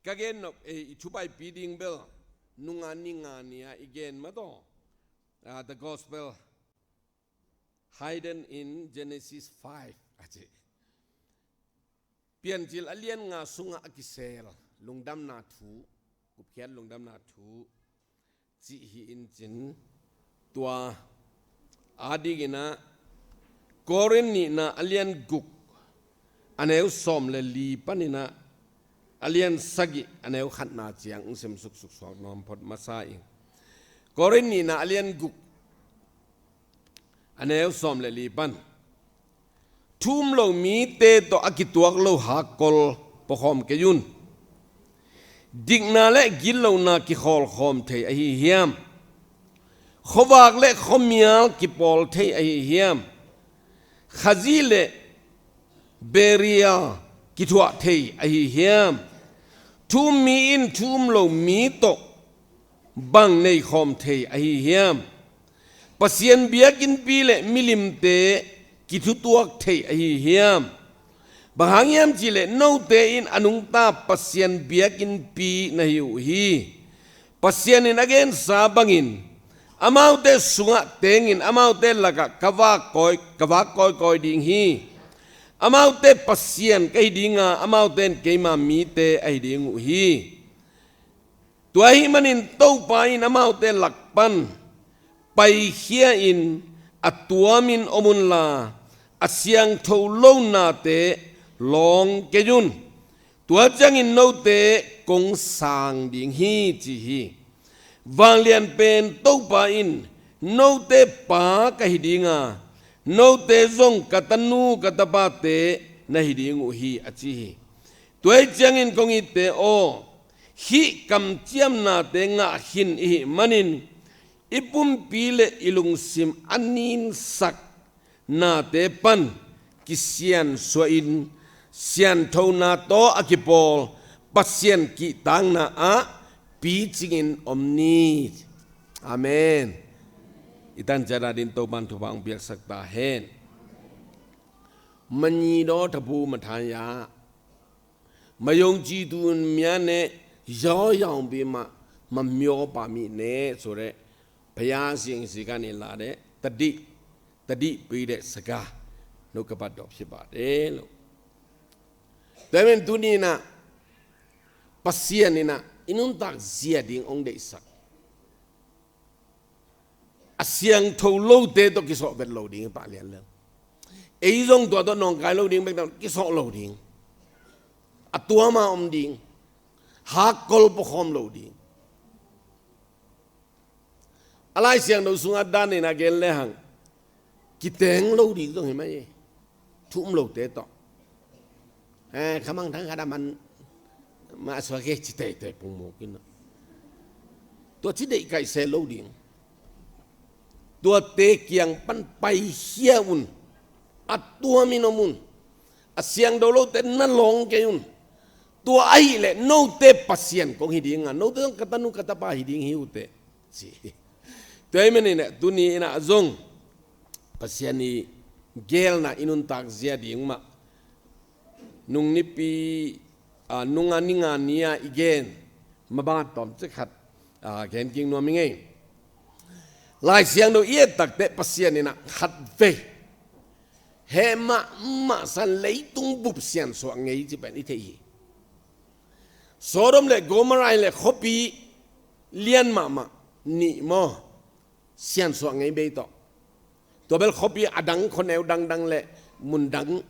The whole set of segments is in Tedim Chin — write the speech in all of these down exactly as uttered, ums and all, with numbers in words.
Ka gen nop ei, i thupaipi ding bel nunga ni nga ni-a i gen mah tawh. Ah, the gospel hidden in Genesis five a ci. Piancil a lian nga sungah a kisel lungdamna thu, gupkhiat lungdamna thu cih hi in cin, tua a dingin ah Korin nihna a lian guk a neu sawm le li panin ah a lian sagih a neu khatna ciang hong sim suksuk suak nuam phot masa ing. Korin nihna a lian guk a neu sawm le li pan. Thu um lo mite tawh a kituak lo hakkol puakhawm kei un. Dikna le gitlohna kikhawlkhawm thei ahi hiam? Khuavak le khuamial kipawl thei ahi hiam? Khazih le Belial kithuah thei ahi hiam? Thu um mi in thu um lo mi tawh bang neikhawm thei ahi hiam? Pasian biakinnpi le milimte kithutuak thei ahi hiam? Bang hang hiam cihleh note in a nungta Pasian biakinnpi na hi uh hi. Pasian in a gensa bangin amaute sungah tengin amaute lakah ka vak kawi, ka vak kawikawi ding hi. Amaute Pasian ka hi dinga, amaute in keima mite ahi ding uh hi. Tua ahih manin Topa in amaute lak pan paikhia-in a tuamin om unla, a siangtho lo nate lawng kei un. Tua ciangin note kong sang ding hi, ci hi. Vanglian pen Topa in note pa ka hi dinga, note zong ka tanu ka tapate na hi ding uh hi, a ci hi. Tua hi ciangin kong itte aw, hih kamciamnate ngah khin i hih manin i pumpi le i lungsim a ninsak nate pan kisiansuahin sianthona tawh a kipawl Pasian kihtakna ah picingin om ni. Amen. I tan ciat adingin Topan thupha hong piaksak ta hen. မညီသော တပူမထါရ။ မယုံကြည်သူများနှင့် ရောရောင်ပြီးမှ မမျောပါမိနှင့် ဆိုတဲ့ ဘုရားရှင်ဆီကနေလာတဲ့ သတိ၊ သတိပေးတဲ့စကား နှုတ်ကပတ်တော်ဖြစ်ပါတယ်လို့။ Tua ahih manin tuni-in ah Pasian in ah i nuntak zia ding hong deihsak. A siangtho lote tawh kisawh vet lo ding, pah lian lel. Ei zong tua tawh nawngkai lo ding, bek tawh kisawh lo ding. A tuam a om ding. Hakkol puakhawm lo ding. A Lai Siangtho sungah dan in a gen lehang kiteng lo ding zong hi mai. Thu um lote tawh. Eh, khamang thang khat a man mah suak hi ci teitei pungmawk in. Tua ci deih kaih se lo ding. Tuate kiang pan paikhia un. A tuamin om un. A siangtho lote na lawng kei un. Tua ahih leh note Pasian kong hi dinga, note zong ka tanu ka tapa hi ding hi uh teh, ci. Tua ahih manin ah tuni-in ah zong Pasian i geelna i nuntak zia ding mah nung nipi, ah, nunga ni nga ni-a i gen mah bang tawmcik khat, ah, gen kik nuam ing ei. Lai Siangtho i et takteh Pasian in ah khatvei heh mahmah san leitung bup siansuah ngei ci pen i thei hi. Sodom le Gomorrah hi leh khuapi lian mahmah nih maw, siansuah ngei bei tawh. Tua bel khuapi a dang, khuaneu dangdang le mun dang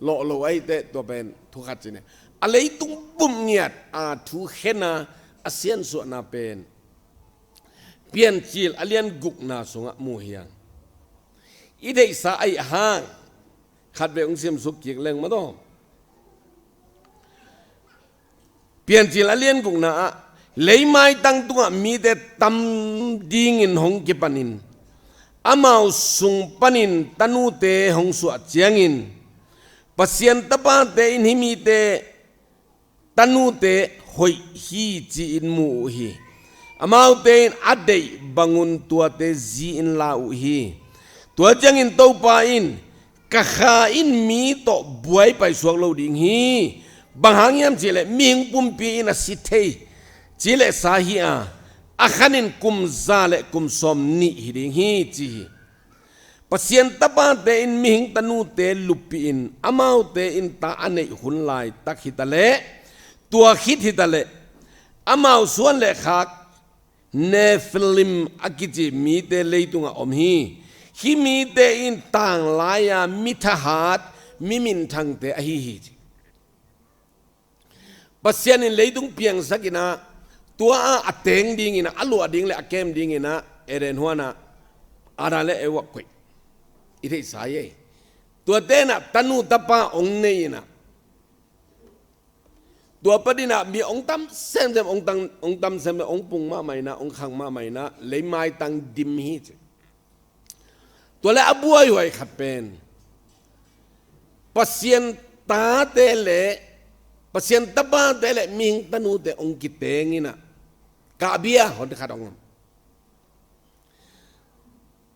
lawh lo ahih teh tua pen thu khat ci ne. A leitung bup ngiat a thu khen a, a siansuahna pen Piancil a lian gukna sungah mu hi hang. I deihsa ahih hang khatvei hong simsuk kik leng mah tawh. Piancil a lian gukna ah, leimaitang tungah mite tam dingin hong kipanin, amau sung panin tanute hong suah ciangin, Pasian tapate in hih mite tanute hoih hi ci-in mu uh hi. Amaute in a deih bangun tuate zi-in la uh hi. Tua ciangin Topa in, ka kha in mi tawh buai paisuak lo ding hi. Bang hang hiam cihleh mihing pumpi in a si thei cileh sa hi a, a khan in kum za le kum sawm nih hi ding hi ci hi. Pasian tapate in mihing tanute lupihin amaute in ta a neih hun laitak hitaleh, tua khit hitaleh, amau suan le khak Nephilim a kici mite leitungah om hi. Hih mite in tanglai-a mi thahat, mi minthangte ahi hi ci. Pasian in leitung piangsak in ah, tua ah a teng dingin ah, a luah ding le a kem dingin ah, Eden huan ah Adam le Eva koih. I theihsa hi ei. Tuate in ah tanu tapa hong nei in ah, tua panin ah mi hong tam semsem, hong tam, hong tam semsem, hong pung mahmah in ah, hong khang mahmah in ah, leimaitang dim hi ci. Tua le a buaihuai khat pen, Pasian tate le, Pasian tapate le mihing tanute hong kiteng in ah, kahbia hon khat hong om.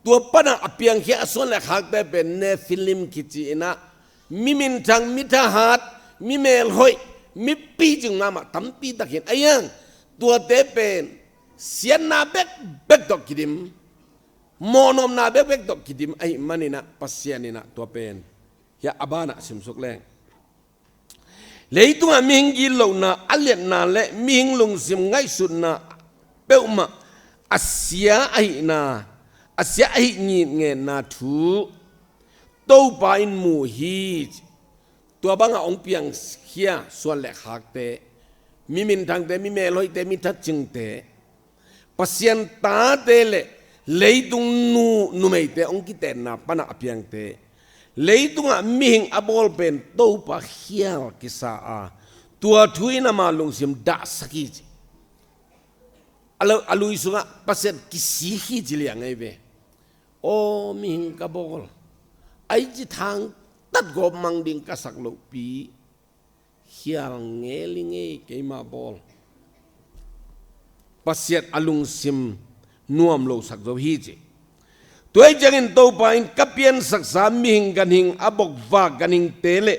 Tua pan ah a piangkhia a suan le khakte pen Nephilim kici in ah, mi minthang, mi thahat, mi melhoih, mi picing mahmah tampi tak hi in, a iang, tuate pen siatna bekbek tawh kidim, mawhnopna bekbek tawh kidim ahih manin ah, Pasian in ah tua pen, hiah a ban ah simsuk leng, leitungah mihing gitlohna a liatna le mihing lungsim ngaihsutna peuhmah a sia ahihna, a sia ahih ngitngetna thu Topa in mu hi ci. Tua bangah hong piangkhia suan le khakte, mi minthangte, mi melhoihte, mi thatcingte, Pasian tate le leitung nu, numeite hong kitenna pan ah a piangte, leitungah mihing a bawl pen Topa khial kisa a, tua thu in ama lungsim dahsak hi ci. A lu-, a lui sungah Pasian kisik hi ci liang ei ve. Aw mihing ka bawl, ai ci thangtat gawp mang ding ka sak lohpi, khial ngel i ngei, keima bawl. Pasian a lungsim nuam lo sak zo hi ci. Tua hi ciangin Topa in, ka piansaksa mihing ganhing, a bokvak ganhingte le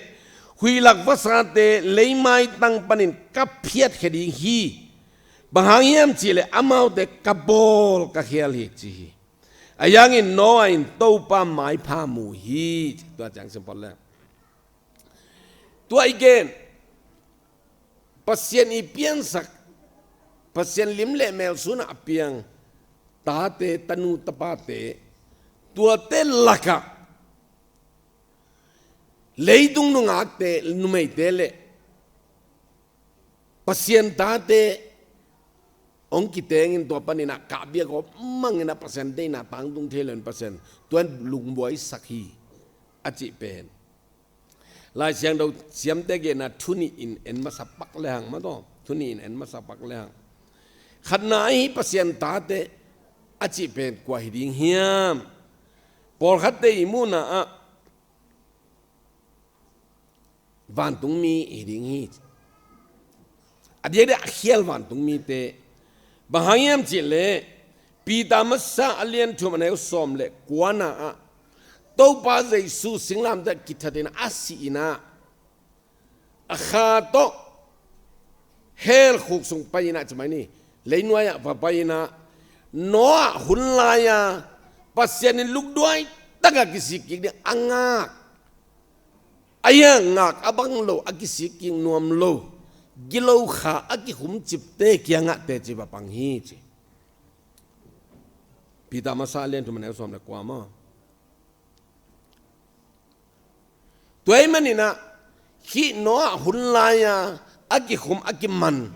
huihlak vasate leimaitang panin ka phiatkhia ding hi. Bang hang hiam cihleh amaute ka bawl ka khial hi ci hi. A iangin Noah in Topa maipha mu hi ci. Tua ciang simple le. Tua i gen, Pasian i piansak, Pasian lim le mel sun ah a piang tate, tanu tapate, tuate lakah leitung nungakte, numeite le Pasian tate hong kitengin, tua panin ah kahbia gawp mangin ah Pasian deihna tangtung thei lo in, Pasian tua in lungbuaisak hi a cih pen Lai Siangtho siamte genna thu nih in en masa pak lehang maw taw, thu nih in en masa pak lehang. Khatna ahi Pasian tate a cih pen kua hi ding hiam? Pawlkhatte i muhna ah vantungmi hi ding hi. A diakdiak a khial vantungmite. Bang hang hiam cihleh, Peter masa a lian thum a neu sawm le kuana ah, Topa Jesu singlamteh ah kithatin a sih in ah, a kha tawh hell khuk sung pai in ah, ci mai ni, leinuai ah va pai in ah, Noah hun lai-a Pasian in lungduai takah kisik kik ding a ngak, a iang ngak a bang lo, a kisik kik nuam lo, gilo kha a kikhumcipte kiangah teci va pang hi ci. Peter masa a lian thum a neu sawm le kua maw. Tua ahih manin ah, hih Noah hun lai-a a kikhum, a kiman,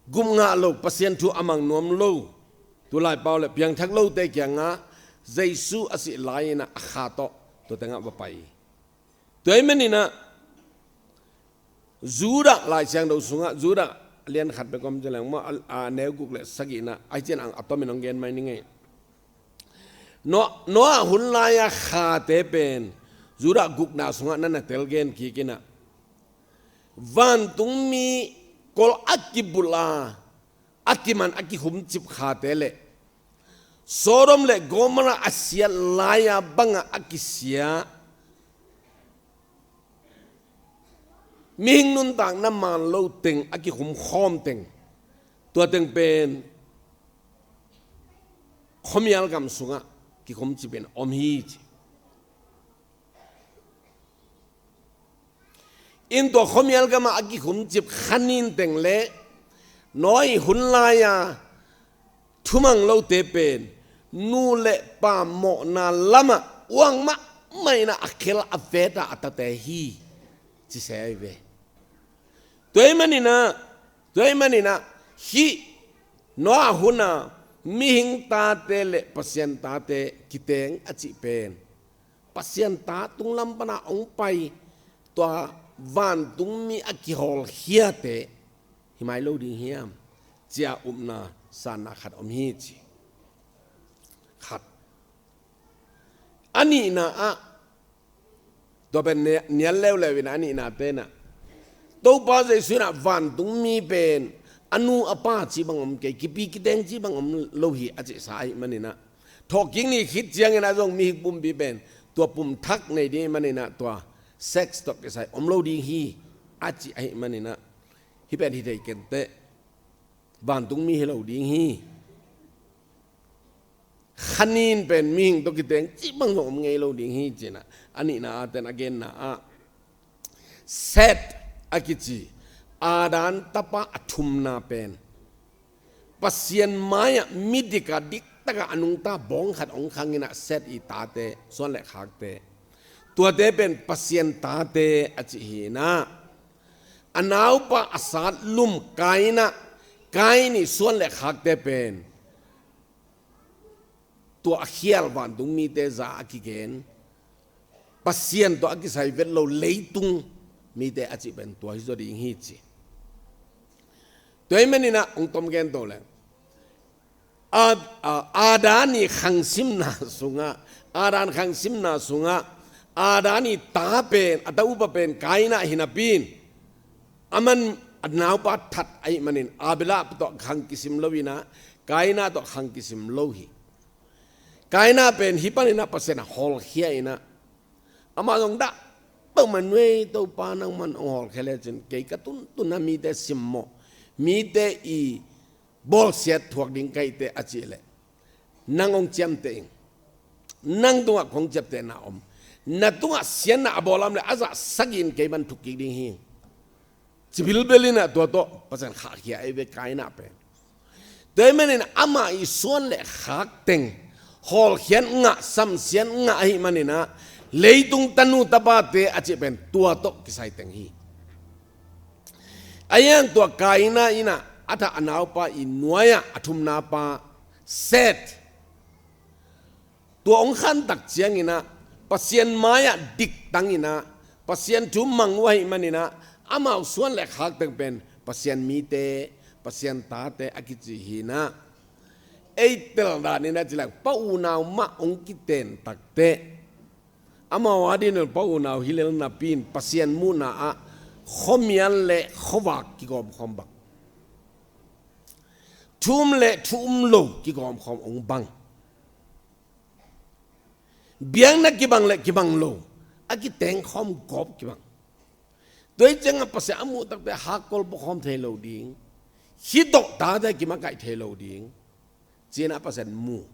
gum ngah lo, Pasian thu a mang nuam lo, tulai pau le piangthak lote kiangah Jesu a sih lai-in ah a kha tawh tua tengah va pai. Tua ahih manin ah Judah, Lai Siangtho sungah Judah a lian khat bek om ci leng maw, a, a neu guk le sagihna, ahih ciangin a tomin hong gen mai ning ei. Noah, Noah hun lai-a khate pen Judah gukna sungah na na tel gen kik in ah, vantungmi kol a kibulh a, a kiman, a kikhumcip khate le Sodom le Gomorrah a siat lai-a bangah a kisia, mihing nuntakna man lo teng a kikhum khawm teng, tua teng pen khuamial gam sungah kikhum cipin om hi ci. In tua khuamial gamah a kikhum cip khanin teng le Noah hun lai-a thumang lote pen nu le pa mawhna lamah uang mahmah in a khel a veta a tate hi ci se ahi ve. Tua ahih manin ah, tua ahih manin ah, hih Noah hun a mihing tate le Pasian tate kiteng a cih pen Pasian ta tunglam pana hong pai tua vantungmi a kihawlkhiate hi mai lo ding hiam, ci-a upna sanna khat om hi ci. Khat. A nihna ah, tua pen ni-, nial leuleu in a nihna ten ah, Topa Jesuh in ah vantungmi pen a nu a pa cih bang om kei, kipi kiteng cih bang om lo hi a cihsa ahih manin ah, thawhkik ni khit ciangin ah zong mihing pumpi pen tua pum thak nei ding ahih manin ah, tua sex tawh kisai om lo ding hi a cih ahih manin ah, hih pen hi thei kenteh, vantungmi hi lo ding hi. Khanin pen mihing tawh kiteng cih bang zong om ngei lo ding hi ci-in ah, a nihna ah ten a genna ah, Seth a kici Adam tapa a thumna pen Pasian mai-ah midik a diktak a a nungta bawng khat hong khang in ah Seth i tate, suan le khakte, tuate pen Pasian tate a cih hi in ah, a naupa a sat lum Kain ah, Kain i suan le khakte pen tua a khial vantungmite za a kigen, Pasian tawh a kisai vet lo leitung mite a cih pen tua hi zaw ding hi ci. Tua ahih manin ah hong tom gen to leh, A-, a-, Adam i khangsimna sungah, Adam khangsimna sungah, Adam i ta pen, a ta upa pen Kain ah hi napi in, aman a naupa that ahih manin Abel ah tawh khang kisim lo in ah, Kain ah tawh khang kisim lo hi. Kain ah pen hih panin ah Pasian a hawlkhia in ah, amah zong dah bangmah nuai, Topa nangman hong hawlkhia lecin kei ka tuntun a mite simmawh, mite i bawlsiat thuak ding ka hi teh a cih leh, nang hong ciamteh ing, nang tungah kong ciamtehna om, na tungah siatna a bawl a om leh a zah sagih in kei bang thuk kik ding hi. Ci bilbel in ah tua tawh Pasian khahkhia ahi ve Kain ah pen. Tua ahih manin amah i suan le khak teng hawlkhiat ngah, samsiat ngah ahih manin ah leitung tanu tapate a cih pen tua tawh kisai teng hi. A hiang tua Kain in ah a thah a naupa i nuai-ah a thumna pa Seth, tua hong khan tak ciangin ah Pasian mai-ah diktang in ah, Pasian thu mang uh ahih manin ah, amau suan le khak teng pen Pasian mite, Pasian tate a kici hi in ah, ei tel dan in ah ci leng pa unau mah hong kiten tak teh, amau a dingin pa unau hi lel napi in Pasian muhna ah khuamial le khuavak kigawmkhawm bang, thu um le thu um lo kigawmkhawm hong bang, biakna kibang le kibang lo a kitengkhawm gawp kibang. Tua hi ciangah Pasian a muh tak teh hakkol puakhawm thei lo ding, khitawh tate kimakaih thei lo ding, ci-in ah Pasian mu.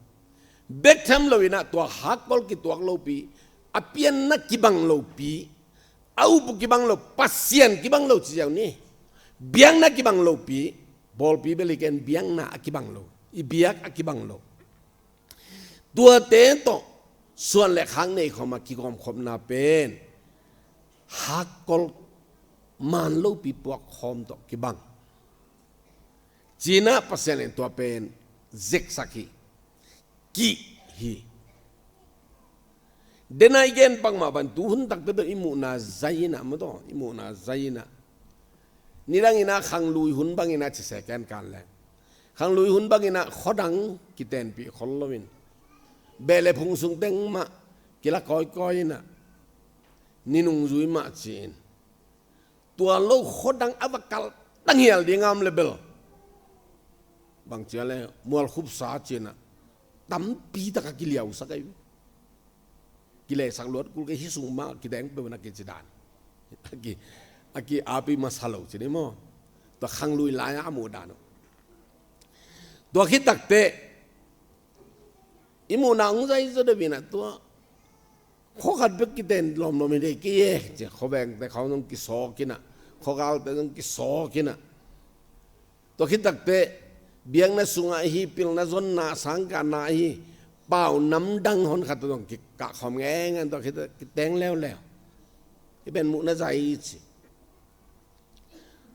Bek tham lo in ah tua hakkol kituak lopi, a pianna kibang lopi, a up uh kibang lo, Pasian kibang lo ci ziau ni. Biakna kibang lopi, bawlpi bel hi ken, biakna a kibang lo, i biak a kibang lo, tuate tawh suan le khak nei khawm a kigawmkhawmna pen hakkol man lopi puakkhawm tawh kibang. Ci-in ah Pasian in tua pen zeksak hi, kih hi. Dena i gen pak mah bang tu hun takte bel i muhna zai in ah, maw taw, i muhna zai in ah. Nidang in ah khanglui hun bang in ah ci se ken kan leh, khanglui hun bang in ah khuadang kitenpih khol lo in, beh le phung sung teng mah kila kawikawi in ah, ni nungzui mah ci-in, tua lo khuadang a va kal dang hial ding a om le bel, bang ci a le mualkhupsa ci-in ah tampi tak a kiliausak ahi. Kilehsak luat kul kei, hih sung mah kideng peuh na kici dan. Ki, a ki-api masa lo ci ni maw. Tua khanglui lai-a a muh dan uh. Tua khit takteh i muhna hong zai zaw deuh inah tua khua khat bek kiten lawmlawm hi dei kei e ci, khuavengte khawng zong kisawk inah, khuagalte zong kisawk inah. Tua khit takteh biakna sungah hi, pilna zonna, sangkahna hi, pau namdang honkhat tawh zong kikahkhawm ngeingai, tua khit takteh kiteng leuleu. Hih pen muhna zai ci.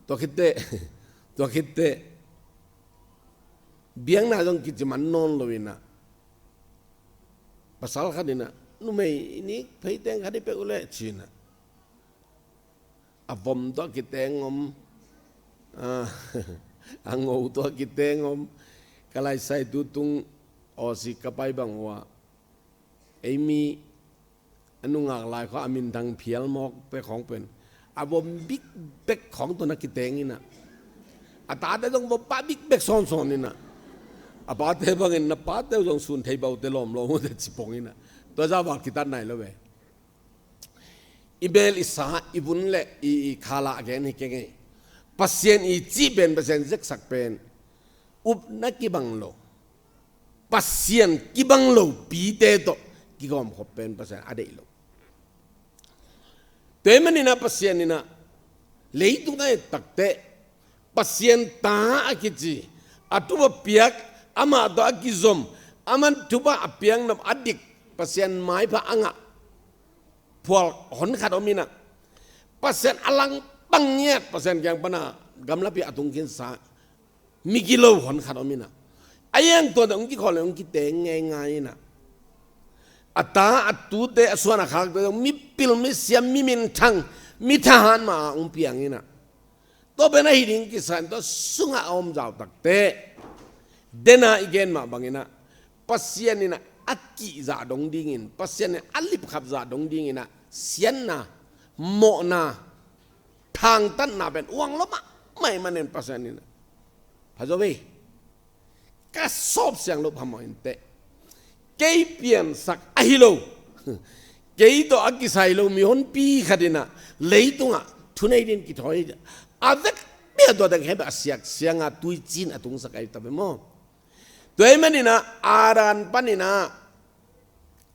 Tua khitteh, tua khitteh biakna zong kici man nawn lo inah, pasal khat inah, numei i nik phei teng khat i pek uh leh ci inah, a vom tawh a kiteng om, a, a ngo tawh a kiteng om. Ka laisai tu tung Aussie ka pai bang uh ah, ei mi a nungak lai khawng a minthang phial mawkte khawng pen a vom bikbek khawng tawh na kiteng inah, a tate zong vom pah bikbek sawnsawn inah, a pate bangin na pate uh zong sun thei baute lawmlawm uh teh ci pong inah, tua zah val kitat nai lo ve. I bel i sa, i vun le i, i khala a gen hi keng ei. Pasian i cih pen, Pasian zeksak pen upna kibang lo, Pasian kibang lo pite tawh kigawmkhop pen Pasian a deih lo. Tua ahih manin ah Pasian inah leitung a et takteh Pasian ta a kici, a thupha piak, amah tawh a kizom, aman thupha a piak nop a dik, Pasian maipha a ngah phual honkhat om inah, Pasian a langpang ngiat, Pasian kiang pana gamlapi a tung khinsa mi gilo honkhat om inah, a iang tuate hong kikhawl le hong kiteng ngeingai inah, a ta a tute, a suan a khakte zong mipil, misiam, miminthang, mithahat mah a hong piang inah, tua pen a hi ding kisa in tua sungah a om zau takteh, dena i gen mah bang inah, Pasian inah a kihzah dong dingin, Pasian inah a lipkhapzah dong ding inah, siatna, mawhna, thangtatna pen uang lo mahmah ahih manin Pasian inah, pha zaw ve, ka sawp siang lo phamawh inteh, kei piansak ahi lo, kei tawh a kisai lo mihonpi khat inah leitungah thunei dingin kithawi a vekpi a, tua teng khempeuh a siak siang a tuiciin a tungsak ahi ta ve maw. Tua ahih manin ah Adam panin ah,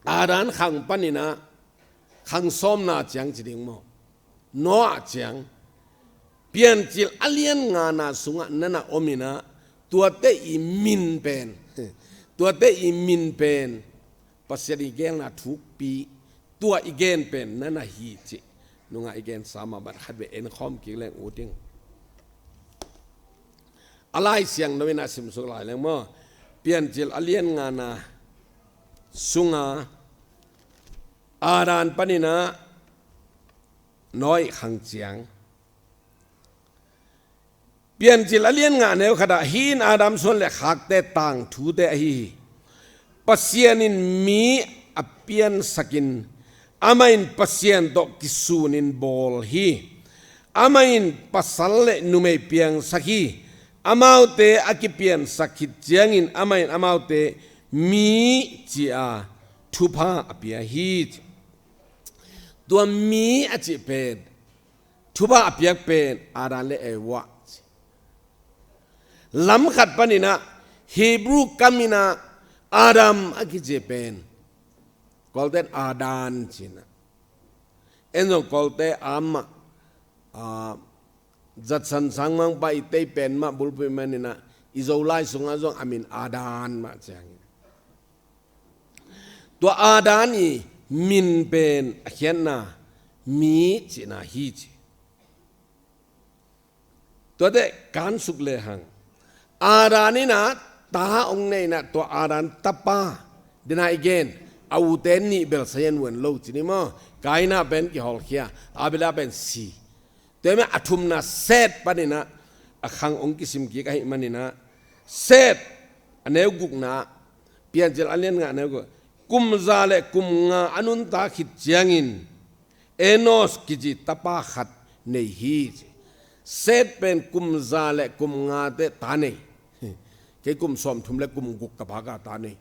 Adam khang panin ah, khang sawmna ciang ci ding maw, Noah ciang, Piancil a lian ngana sungah na na om inah, tuate i min pen, tuate i min pen Pasian i gelna thukpi, tua i gen pen na na hi cih nungah i gensa mah bang khat vei en khawm kik leng ut ing. A Lai Siangtho inah simsuk lai leng maw, Piancil a lian ngana sunga Adam panin ah Noah khang ciang, Piancil a lian nga neu khatah, hih in Adam suan le khakte tangthute ahi hi. Pasian in mi a piansakin, amah in Pasian tawh kisunin bawl hi. Amah in pasal le numei piangsak hi. Amaute a kipiansak khit ciangin amah in amaute mi ci-a thupha a pia hi. Tua mi a cih pen, thupha a piak pen Adam le Eva. Lam khat panin ah Hebrew kam inah Adam a kici pen, Kawlte in Adan ci inah, en zong Kawlte amah, a, zatsan sangmangpa i tei pen mah bulphuh ahih manin ah i Zolai sungah zong a min Adan mah ciangin, tua Adam i min pen a khiatna mi cihna hi ci. Tuate kansuk lehang, Adam inah ta hong nei inah, tua Adam tapa, dena i gen, a ute nih bel sayan wan lo ci ni maw. Kaina pen kihawlkhia, Abela pen si. Tua ahih manin a thumna Seth panin ah a khang hong kisim kik ahih manin ah, Seth a neu gukna, Piancil a lian nga neu guk, kum za le kum nga a nuntak khit ciangin Enos kici tapa khat nei hi ci. Seth pen kum za le kum nga teh ta nei. Kei kum sawmthum le kum guk ka phak a ta nei.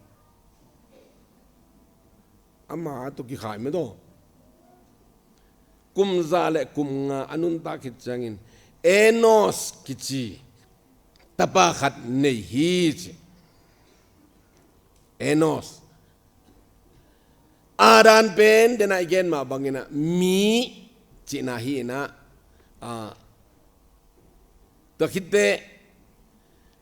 Ama tawh kikhai mah tawh. kum za le kum nga a nuntak khit ciangin Enos kici tapa khat nei hi ci. Enos. Adam pen dena i gen mah bangin ah mi cihna hi in ah, ah, tua khitteh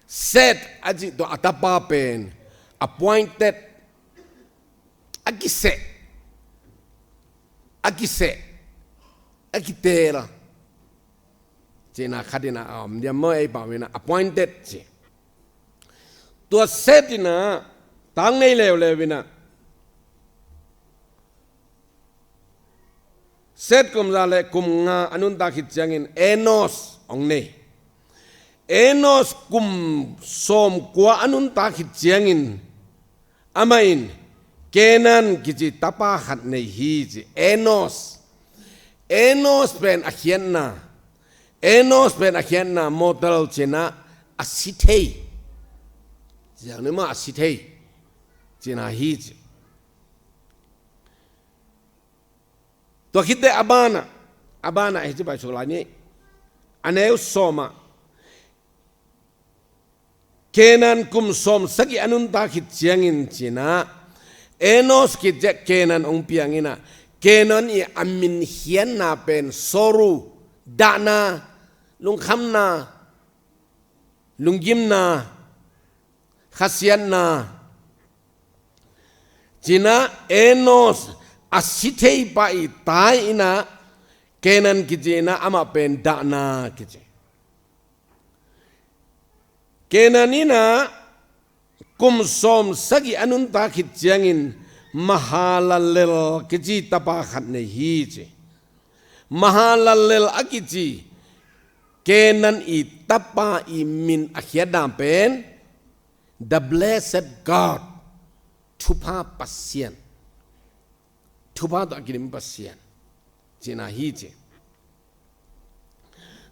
Seth a cih tua a tapa pen appointed, a kiseh, a kiseh, a kiteel cihna khat in ah a om diam maw, ei pau in ah appointed ci. Tua Seth in ah tang nei leuleu in ah Seth kum za le kum nga a nuntak khit ciangin Enos hong nei. Enos kum sawmkua a nuntak khit ciangin amah in Kenan kici tapa khat nei hi ci. Enos. Enos pen a khiatna, Enos pen a khiatna mortal cihna a si thei, ziang ni mah a si thei cihna hi ci. Tua khitteh a banah, a banah hi ci pai suk lai ni. A neu sawmah Kenan kum sawmsagih a nuntak khit ciangin cihna Enos kici Kenan hong piang in ah, Kenan i a min khiatna pen sorrow, dahna, lungkhamna, lunggimna, khasiatna cihna. Enos a si thei pa i tai in ah Kenan kici in ah amah pen dahna kici. Kenan in ah kum sawmsagih a nuntak khit ciangin Mahalalel kici tapa khat nei hi ci. Mahalalel a kici Kenan i tapa i min a khiatna pen The Blessed God, thupha Pasian, thupha tawh a kidim Pasian cihna hi ci.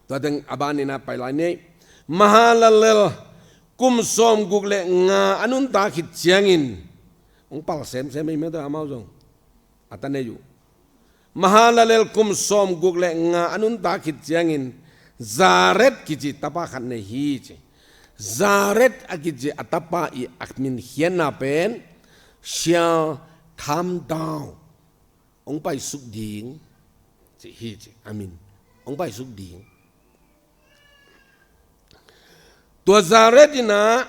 Tua teng a ban in ah pai lai ni. Mahalalel kum sawmguk le nga a nuntak khit ciangin, hong pal semsem ei mah tua amau zong a ta nei uh. Mahalalel kum sawmguk le nga a nuntak khit ciangin Jared kici tapa khat nei hi ci. Jared a kici a tapa i a min khiatna pen shall come down, hong paisuk ding cih hi ci. A min hong paisuk ding. Tua Jared in ah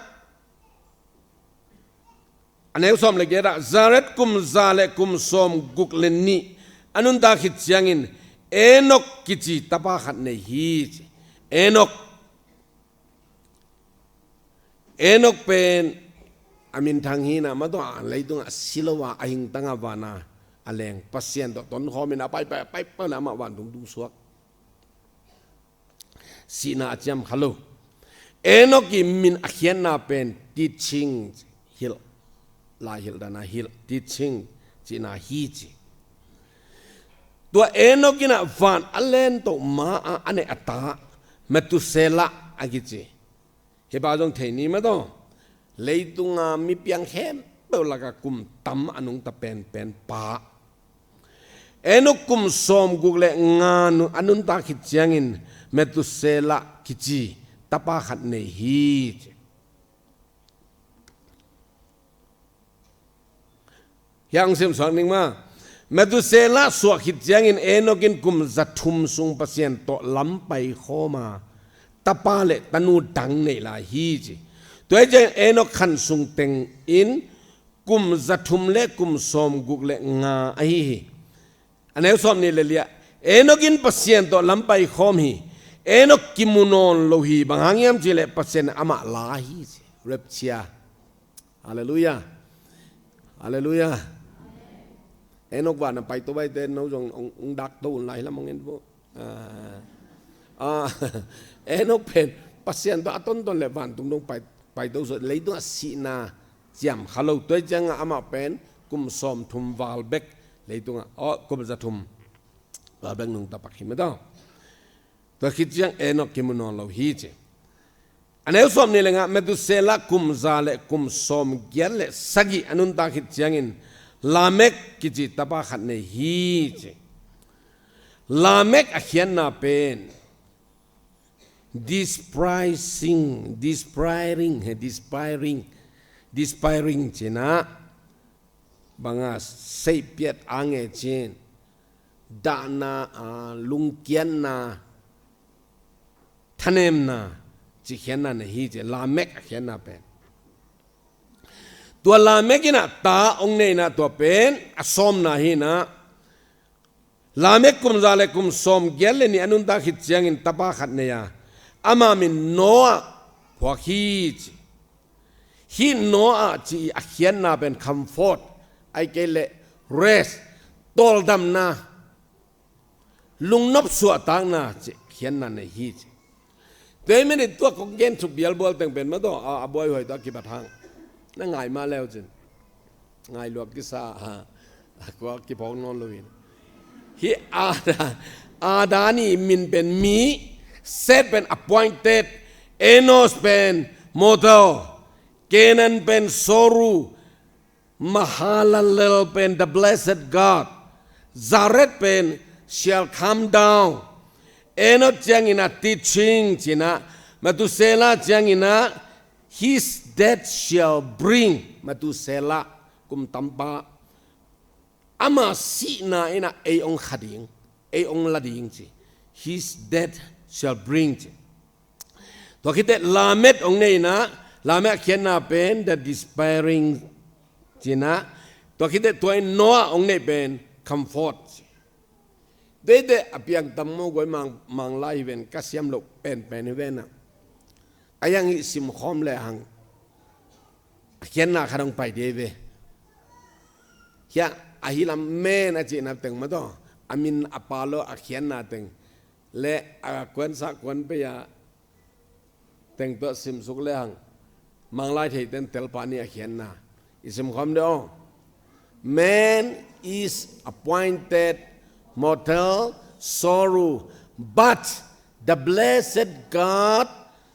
a neu sawm le giat ah Jared kum za le kum sawmguk le nih a nuntak khit ciangin Enok kici tapa khat nei hi ci. Enok. Enok pen a minthang hi in ah, mah tua leitungah a si lo a, a hingtang a van a a leng Pasian tawh tonkhawm in a paipai paipai in ah amah vantung tung suak. Sihna a ciam kha lo. Enok i min a khiatna pen teaching, hilh, lai hilh dan a hilh, teaching cihna hi ci. Tua Enok in ah van a len toh ma a a neih a ta Methuselah a kici. Hih pa zong thei ni mah taw. Leitunga mi piang khempeuh lakah kum tam a nungta penpen pa. Enok kum sawmguk le nga a nuntak khit ciangin Methuselah kici tapa khat nei hi ci. Hiah hong simsuak ning maw. Methuselah suah khit ciangin Enok in kum za thum sung Pasian tawh lam paikhawm a, tapa le tanu dang neih lai hi ci. Tua hi ciangin Enok khan sung teng in kum za thum le kum sawmguk le nga ahi hi. A neu sawm nih le li ah Enok in Pasian tawh lam paikhawm hi. Enok kimu nawn lo hi, bang hang hiam cih leh Pasian amah la hi ci. Rapture. Halleluiah. Halleluiah. Enok van a paito baite no zong hong, hong dakto un lai lam hong en bo. Ah, ah, Enok pen Pasian tawh a tonton le vantung dong pai, paito suak, leitung a sihna ciam kha lo. Tua hi ciangah amah pen kum sawmthum val bek leitungah, aw, kum za thum val bek nungta pak hi mah taw. Tua khit ciang Enok kimu nawn lo hi ci. A neu sawm nih le nga ah Methuselah kum za le kum sawmgiat le sagih a nuntak khit ciangin Lamek kici tapa khat nei hi ci. Lamek a khiatna pen despairing, despairing, he, despairing, despairing ci-in ah bang a, seihpiat a nge ci-in, dahna, a, lungkiatna, thanemna cih khiatna nei hi ci, Lamek a khiatna pen. Tua Lamek in ah ta hong nei in ah, tua pen a sawmna hi in ah, Lamek kum za le kum sawmgiat le nih a nuntak khit ciangin tapa khat nei a, ama min Noah phuak hi ci. Hih Noah cih a khiatna pen comfort, ahih kei leh rest, tawldamna, lungnop suahtakna cih khiatna nei hi ci. Tua ahih manin tua kong gen thu bialbual teng pen mah tawh a, a buaihuai tawh a kibat hang, na ngai mah leu cin, ngai luat kisa a, a kua kiphawk nawn lo in. Hih Adam, Adam i min pen mi, Seth pen appointed, Enosh pen mortal, Kenan pen sorrow, Mahalalel pen the blessed God, Jared pen shall come down, Enosh ciangin ah teaching ci-in ah, Methuselah ciangin ah his death shall bring, Methuselah kum tampa, ama sihna in ah ei hong kha ding, ei hong la ding ci. His death shall bring ci. Tua khit teh Lamek hong nei in ah, Lamek a khiatna pen the despairing ci-in ah, tua khit teh tua in Noah hong neih pen comfort ci. Tua hi teh a piang tam maw, guai mang, Manglai hi ven, ka siam loh penpen hi ven ah. A yang i simkhawm lehang a khiatna khat hong pai ding hi ve. Hiah a hi lam men a cihna teng mah tawh, a min a pha lo a khiatna teng le a kuansa kuanpia teng tawh simsuk lehang, Manglai theiten tel pah ni a khiatna. I simkhawm dih aw. Man is appointed mortal sorrow, but the blessed God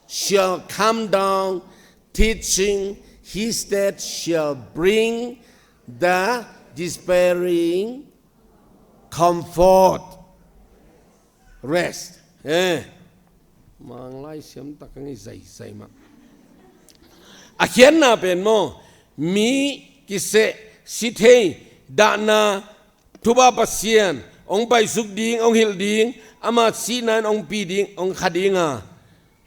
shall come down, teaching, his death shall bring the despairing comfort, rest. Eh. Manglai siam tak ka ngei zaizai mah. A khiatna pen maw, mi kiseh, si thei, dahna, thupha Pasian hong paisuk ding, hong hilh ding, ama sihna in hong pi ding, hong kha ding a,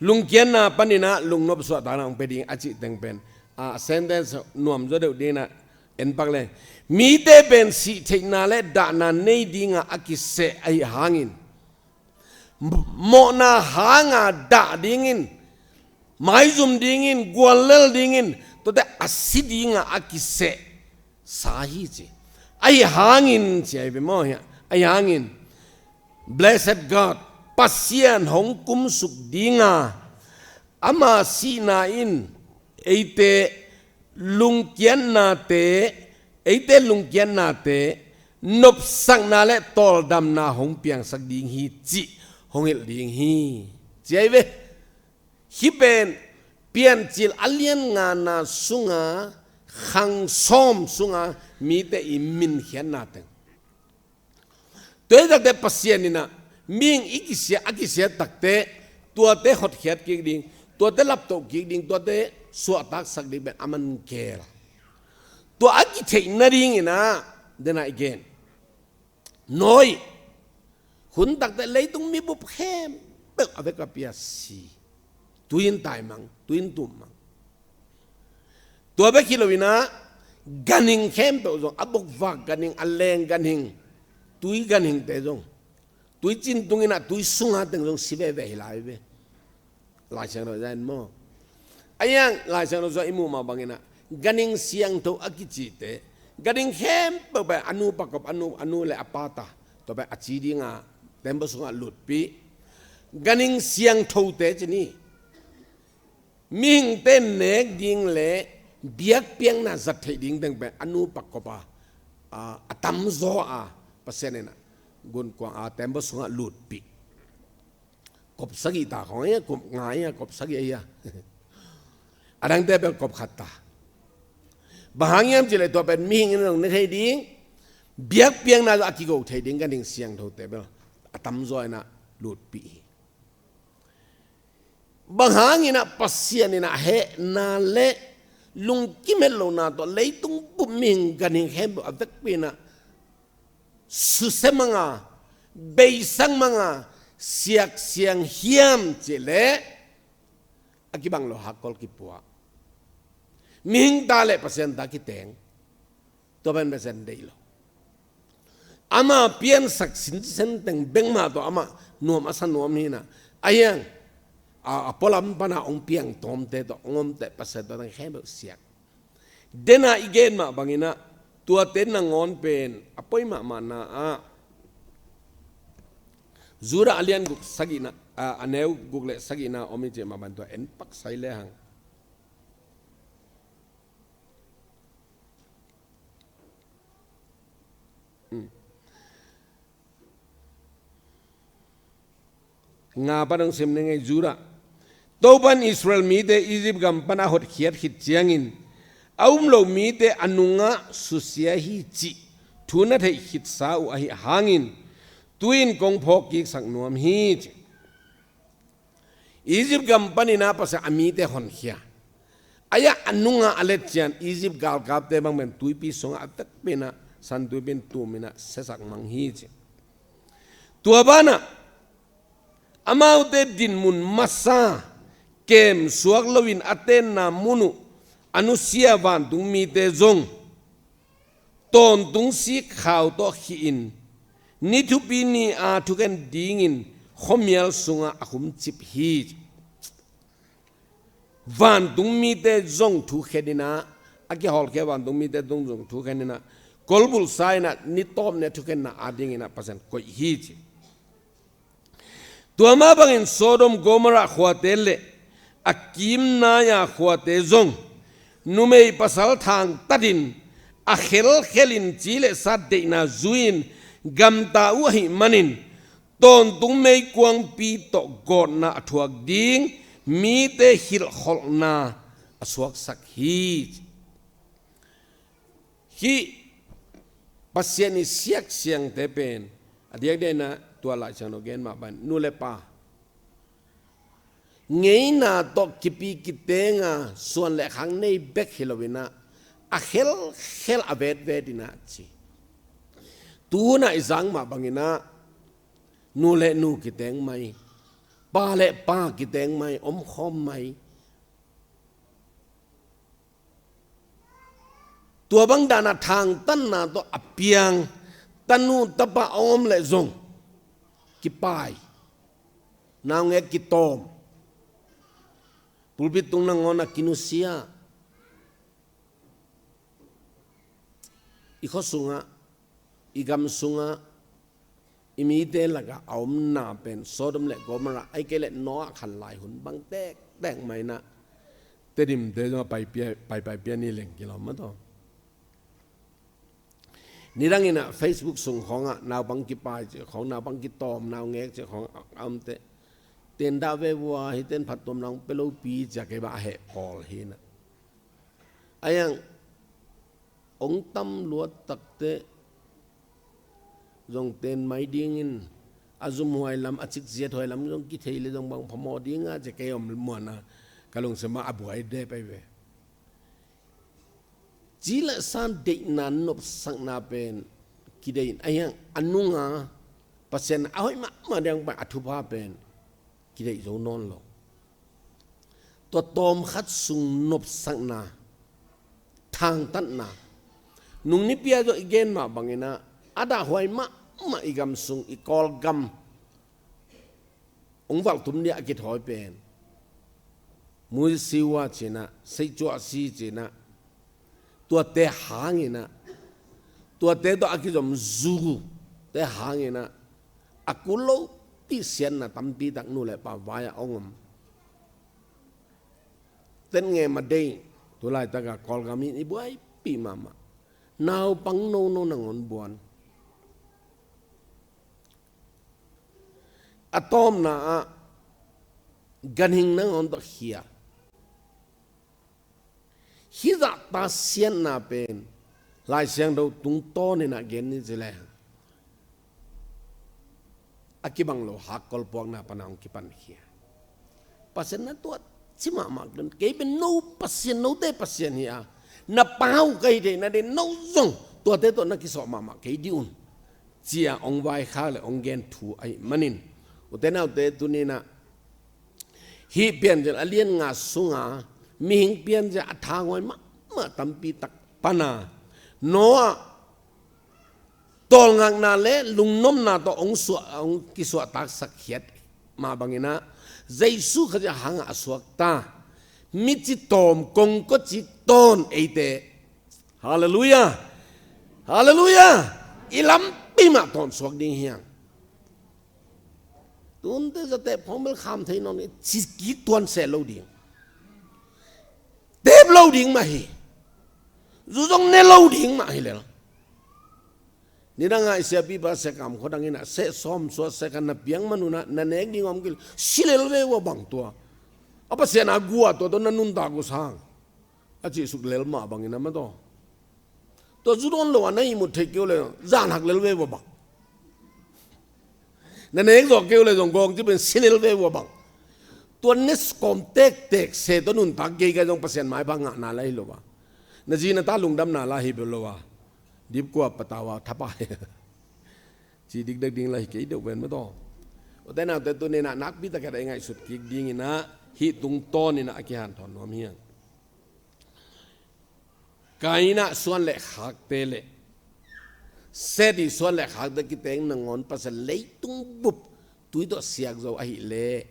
lungkiatna panin ah lungnop suahtakna hong pia ding a cih teng pen a sentence nuam zaw deuh dingin ah en pak leng, mite pen sih theihna le dahna nei dingah a kiseh ahih hangin, mawhna hanga dah dingin, maizum dingin, guallel dingin, tuate a si dingah a kisehsa hi ci. Ahih hangin ci ahi ve maw hiah. Ahih hangin, blessed God, Pasian hong kumsuk dinga, ama sihna in eite lungkiatnate, eite lungkiatnate nopsakna le tawldamna hong piangsak ding hi cih hong hilh ding hi ci ahi ve. Hih pen Piancil a lian ngana sunga khang sawm sunga mite i minkhiatna teng. Tua hi takte Pasian in ah mihing i kisia, a kisia takte, tuate hotkhiat kik ding, tuate laptoh kik ding, tuate suahtaksak ding pen a man gel. Tua a kitheih nadingin ah, den a i gen, Noah, hun takte leitung mibup khempeuh a vek a pia si. Tui in taimang, tui in tummang. Tua bek hi loin ah, ganhing khempeuh zong, a bokvak ganhing, a leng ganhing, tui ganhingte zong, tui cin tungin ah tui sunga teng zong si veve hi lai ve. Lai Siangtho zah in maw. A iang Lai Siangtho zah i muh mah bangin ah, ganhing siangtho a kicite, ganhing khempeuh pen a nu pakop, a nu, a nu le a pa ta, tua pen a ci dinga tembaw sungah lutpih. Ganhing siangthote ci ni. Mihingte nek ding le biakpiakna zat theih ding teng pen a nu pakop a, a, a tamzaw a, Pasian in ah gunkuang a tembaw sungah lutpih. Kop sagih ta khong ahi a, kop nga ahi a, kop sagih ahi a. A dangte pen kop khat ta. Bang hang hiam cih leh tua pen mihing in zong ne thei ding, biakpiakna zong a kigo thei ding, ganhing siangthote bel a tamzaw in ah lutpih hi. Bang hangin ah Pasian in ah hehna le lungkim het lohna tawh leitung bup mihing ganhing khempeuh a vekpi in ah susia mang a, beisak mang a, siaksiang hiam cih leh a kibang lo hakkol kipua. Mihing ta le Pasian ta kiteng. Tua pen Pasian deih lo. Ama piansak sinsen teng bek mah tawh amah nuam a sa nuam hi in ah. A hiang a, a pualam pan a hong piang tawmte tawh hong omte Pasian tawh teng khempeuh siak. Dena i gen mah bangin ah tuate nangawn pen a poi mahmahna ah Judah a lian guk sagihna, a, a neu guk le sagihna om i cih mah bang tua en pak sai le hang. Hmm. Nga pan hong sim ning ei. Judah. Topan Israel mite Egypt gam pan a hotkhiat khit ciangin a um lo mite a nungah susia hi cih thu na theih khitsa uh ahih hangin tu-in kong phawk kiksak nuam hi ci. Egypt gam panin ah Pasian a mite honkhia. A hiang a nungah a let ciang Egypt galkapte bang pen tuipi sungah a vekpi in ah San Tuipi in tum in ah siasak mang hi ci. Tua banah amaute dinmun masa kem suak loin a tenna mun uh a nusia vantung mite zong tawntung sikkhau tawh khih in ni thupi ni-a thukhen dingin khuamial sungah a khumcip hi. Vantung mite zong thukhen in ah, a kihawlkhia vantung mite zong zong thukhen in ah, kolbulhsa in ah ni tawp ni-a thukhenna adingin ah Pasian koih hi ci. Tua mah bangin Sodom, Gomorrah khuate le a kimnai-a khuate zong numei pasal thangtatin a khelkhelin ci le sa deihna zui-in gamta uh ahih manin tawntung meikuangpi tawh gawtna a thuak ding mite hilhkholhna a suaksak hi. Hih Pasian i siaksiangte pen a diakdiak in ah tua Lai Siangtho gen mah bang nu le pa ngeina tawh kipi kiteng a suan le khak nei bek hi loin ah a khelkhel a vetvet in ah ci. Tu hun ah i zak mah bangin ah nu le nu kiteng mai, pa le pa kiteng mai, omkhawm mai. Tua bang dan a thangtatna tawh a piang tanu tapa a om leh zong kipai, naungek kitawm, pulpit tung nangawn a kinusia, i khua sungah, i gam sungah, i mite lakah a omna pen Sodom le Gomorrah, ahih kei leh Noah khan lai hun bang tektek mah in ah Tedim te zong a paipai pia ni leng kilawm mah tawh. Nidang in ah Facebook sung khawngah naupang kipai cih khawng, naupang kitawm, naungek cih khawng a om teh, ten dah ve vua, hih ten phattuamna hong pia lopi ci-a kei bang a heh pawl hi in ah. A hiang hong tam luat tak teh zong ten mai dingin a zumhuai lam, a cikziathuai lam zong kithei leh zong bang phamawh ding a ci-a kei om muan a ka lungsim ah a buai dep ahi ve. Ci le sa deihna nopsakna pen kideih in, a hiang a nunga Pasian a hoih mahmah ding pai a thupha pen kideih zo nawn lo. Tua tawmkhat sung nopsakna, thangtatna, nung nipi-a zong i gen mah bangin ah a dahhuai mahmah i gam sung, i Kawlgam hong valhtum ding a kithawi pen Muisiwa ci-in ah, Seicuahsi ci-in ah, tuate hangin ah, tuate tawh a kizom zute hangin ah, a kul lopi siatna tampi tak nu le pa vai-ah hong om. Ten nge ma dei, tu laitak a Kawlgam in i buaipih mahmah. Naupang nono nangawn buan. A tawpna ah ganhing nangawn tawh khia. Hih zahta siatna pen Lai Siangtho tungtawn in ah gen ni ci leh, a kibang lo hakkol puakna pana hong kipankhia. Pasian na tuat ci mahmah kei un. Kei pen no Pasian, note Pasian hi a, na pau ka hi theihna ding no zong tuate tawh na kisuah mahmah kei dih un, ci-a hong vaikhak le hong gen thu ahih manin, ute naute, tuni-in ah hih Piancil a lian nga sunga mihing piancil a thangawi mahmah tampi tak pana Noah tawlngakna le lungnopna tawh hong suah, hong kisuahtaksak khiat mah bangin ah, Jesu Khazih hangah a suakta mici tawm, kongkawci tawn eite. Halleluiah! Halleluiah! I lampi mah tawn suak ding hi hang. Tunte zate phawng bel kham thei nawn, ci kik tuan seh lo ding. Tep lo ding mah hi. Zu zong ne lo ding mah hi lel. Nidang a i siapipa Sekam khuadang in ah seh sawm suah seh khat na piak man un ah na nek ding om kei leh si lel ve ua bang tua. A Pasian a gua tua tawh na nuntak uh sang, a cih suk lel mah bangin ah maw taw. Tua zu dawn lo a na ihmut theih kei uh leh zan hak lel ve ua bang. Na nek zawh kei uh leh zong gawng ci pen si lel ve ua bang. Tua ne kawm tektek seh tawh nuntak kei kei zong Pasian maipha ngahna la hi lo a, na zi na ta lungdamna la hi bel lo a, dipkua patau a thapa hi. Ci dikdek ding la hi kei deuh ven maw taw. Ute naute, tuni-in ah nakpi takin ah i ngaihsut kik dingin ah hih tungtawnin ah a kihanthawn nuam hi hang. Kain a suan le khakte le Seth i suan le khakte kiteng nangawn Pasian leitung bup tui tawh siak zo ahih leh,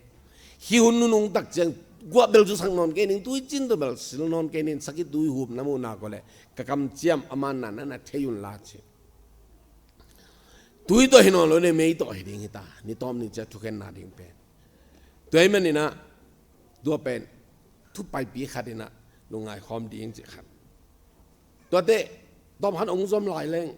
hih hun nunung tak ciang guah bel zusak nawn kei ning, tuicin tawh bel sil nawn kei ning, sakhi tui hup na muh nak uh leh ka kamciam a manna na na thei un la ci. Tui tawh hi nawn lo ne, mei tawh hi ding hi ta, ni tawm ni ciang thukhenna ding pen. Tua ahih manin ah tua pen thu paipi khat in ah lungngai khawm ding cih khat. Tuate tawm khat hong zom lai leng,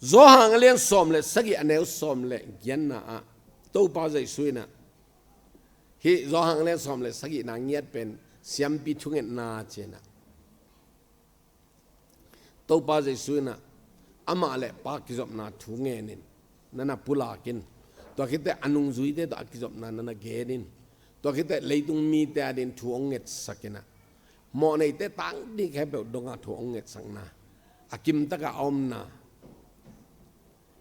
Johan a lian sawm le sagih a neu sawm le giatna ah Topa Jesu in ah, hih Johan a lian sawm le sagihna ngiat pen siampi thungetna ci-in ah, Topa Jesu in ah amah le Pa kizopna thu ngenin na na pulak in, tua khit teh a nungzuite tawh a kizopna na na gen in, tua khit teh leitung mite adingin thu hong ngetsak in ah, mawhneite tang ding khempeuh dong a thu hong ngetsakna, a kimtak a a omna,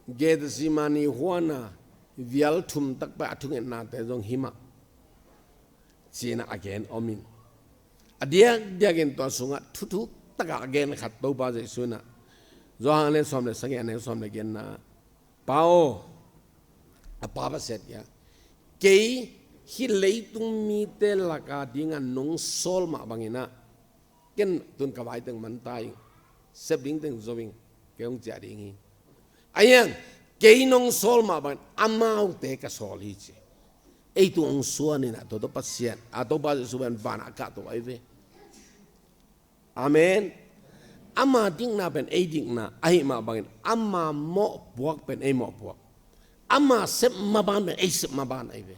Gethsemane huan a vial thum tak pai a thungetnate zong hi mah ci-in ah a gen om in, a diakdiakin tua sungah thuthuk tak a a gen khat Topa Jesu in ah, Johan a lian sawm le sagih a neu sawm le giatna ah, Pa aw, a Pa Pasian kiangah, kei hih leitung mite lak a ding a nong sawl mah bangin ah, ken tun ka vai teng man ta ing, sep ding teng zo ing, kei hong ciah ding hi. Ahi hang kei nong sawl mah bangin amaute ka sawl hi ci. Ei tung hong suan in ah, tua tawh Pasian, a Topa Jesu pen van ah a kahto ahi ve. Amen. Ama dikna pen ei dikna ahih mah bangin, ama mawhpuak pen ei mawhpuak, ama sep maban pen ei sep maban ahi ve.